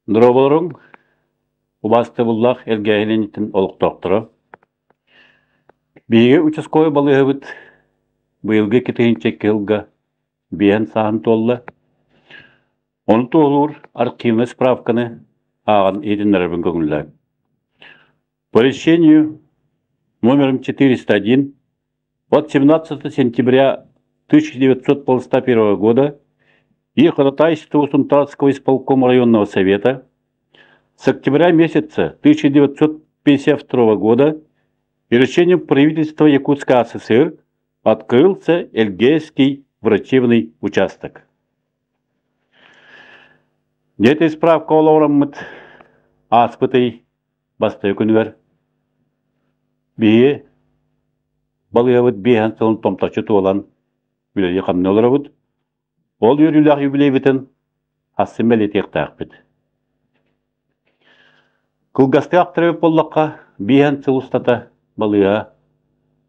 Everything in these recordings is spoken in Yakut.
Дорооболоруҥ, убаастабыллаах Элгээйи Ленинтэн олохтоохторо. Биһиги участковай балыыһабыт быйылгы 2002 сылга биэһэн сааһын туолла. Ону туоһулуур архивнай справканы ааҕан иһитиннэрэрбин көҥүллээҥ. По решению номером 401 от 17 сентября 1951 года и ходатайству Сунтарского исполкома районного совета с октября месяца 1952 года и решением правительства Якутской АССР открылся Эльгейский врачебный участок. Дьэ справка олоҕураммыт ааспыт ый бастакы күнүгэр биһиги балыыһабыт биэһэн сылын томточчу туолан үлэлии-хамныы олоробут. Ол үөрүүлээх юбилейбытын ахсын бэлиэтиэхтээхпит. Кылгастык ахтарбыт буоллахха, биэһэн сыл устата балыыһа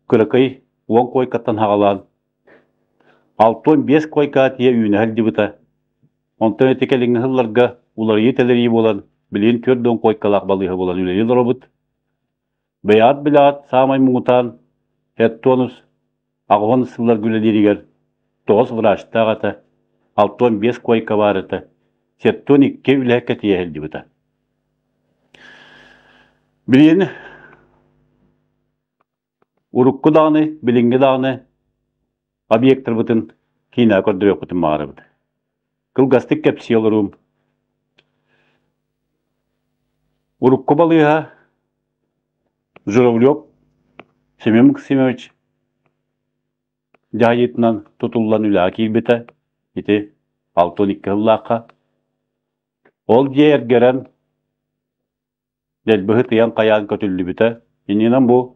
кыракый 10 куойкаттан саҕалаан 65 куойкаҕа тиийэ үүнэ сылдьыбыта. Онтон ити кэлиҥҥи сылларга уларыйыы-тэлэрийии буолан, билигин 40 куойкалаах балыыһа буолан үлэлии олоробут. Бэйэҕит билэҕит, саамай муҥутаан Эттонус 80 сылларга үлэлииригэр 9 врачтаах этэ, 65 куойка баар этэ, 72 үлэһиккэ тиийэ сылдьыбыта. Билигин урукку даҕаны, билиҥҥи даҕаны объектарбытын киинэҕэ көрдөрүөхпүтүн баҕарабыт. Кылгастык кэпсии олоруум. Урукку балыыһа Журавлев Семен Максимович дьаһайыытынан тутуллан үлэҕэ киирбитэ. Ити 62 сыллаахха. Ол дьиэ эргэрэн Дэлби ытыйан-хайаан көтүллүбүтэ. Иннинэн бу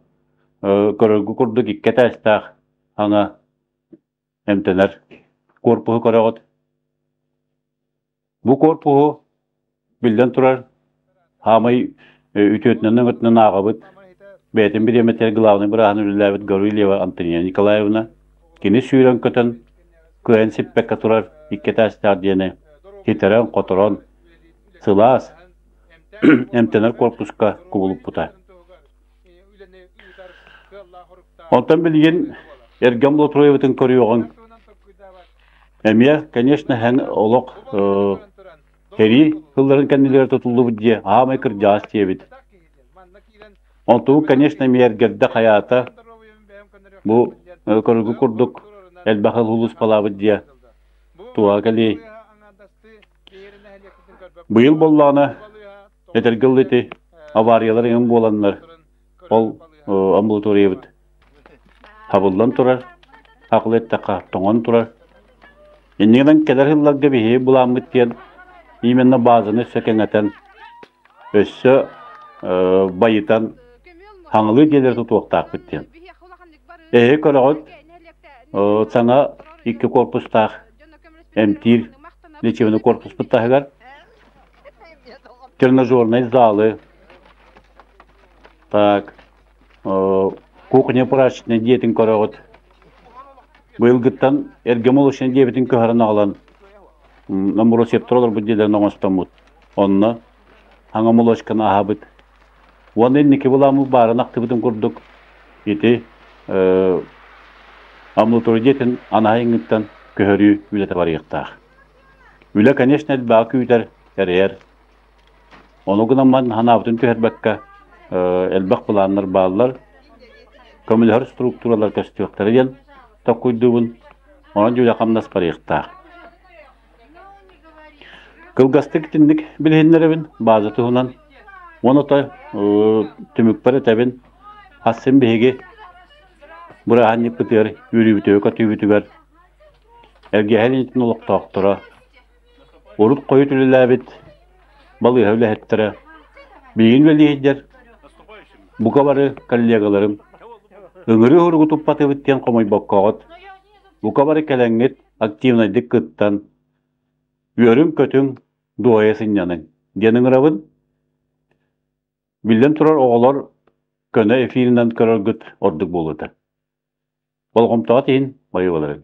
көрөргө курдук икки этээстээх саҥа эмтэнэр куорпуһу көрөҕүт. Бу куорпуһу, биллэн турар, саамай үтүөтүнэн-өҥөтүнэн ааҕабыт. Бэйэтин бириэмэтигэр главнай бырааһын үлэлээбит Гаврильева Антонина Николаевна. Кини сүүрэн-көтөн, кыайан сиппэккэ турар икки этээстээх дьиэни ситэрэн-хоторон, сылаас, эмтэнэр корпуска кубулуппута. Онтон билигин эргэ амбулаториябытын көрүөҕүҥ. Эмиэ, конечно, һэн олох сэрии сылларын кэннилэрэ тутуллубут дьиэ, аамай кырдьаҕас дьиэбит. Онтубут, конечно, эмиэ эргэрдэ хайаата. Бу көрөргө курдук элбэх улууспалаабыт дьиэ туоҕа кэлиэй. Быйыл буоллаҕына, этэргэ дылы ити авариялар эҥин буоланнар, ол амбулаториябыт хабыллан турар, акыл эттэххэ тоҥон турар. Инньэ гынан кэлэр сылларга биһиги былааммыт диэн именно базаны өссө кэҥэтэн, өссө байытан хаҥалыы дьиэлэри тутуохтаахпыт диэн. Эһиги көрөҕүт, саҥа икки корпустаах эмтиир лечебный корпуспут таһыгар тренажернай залы, так, кухня прачечная дьиэтин көрөҕүт. Быйылгыттан эргэ молочнай дьиэбитин көһөрөн аҕалан Амбросьевтар олорбут дьиэлэрин оҥостоммут. Онно саҥа молочканы аһабыт. Уонна инники былааммыт баарын ахтыбытын курдук ити амбулатория дьиэтин анаһайыҥҥыттан көһөрүү үлэтэ барыахтаах. Үлэ, конечно, элбэҕи күүтэр, эрэйэр. Ону гынан баран санаабытын түһэрбэккэ элбэх былааннар бааллар. Көмөлөһөр структуралар көстүөхтэрэ диэн толкуйдуубун. Онон үлэ-хамнас барыахтаах. Кылгастык итинник билиһиннэрэбин бааза туһунан. Уонна түмүкпэр этэбин, ахсын биһиги бырааһынньыкпытыгар, үөрүүбүтүгэр-көтүүбүтүгэр Эргэһэ илиитин олохтоохторо, урут хойут үлэлээбит балыыһа үлэһиттэрэ, билигин үлэлииһидэр бука бары коллегаларым, ыҥырыы уһуругу туппатыбыт диэн хомойбоккоҕут, бука бары кэлэҥҥит активнайдык кыттан, үөрүҥ-көтүҥ, дуоһуйа сынньаныҥ диэн ыҥырабын. Биллэн турар, оҕолор көнө эфиринэн көрөргүт ордук буолуо этэ. Болҕомтоҕут иһин бойуоларыҥ.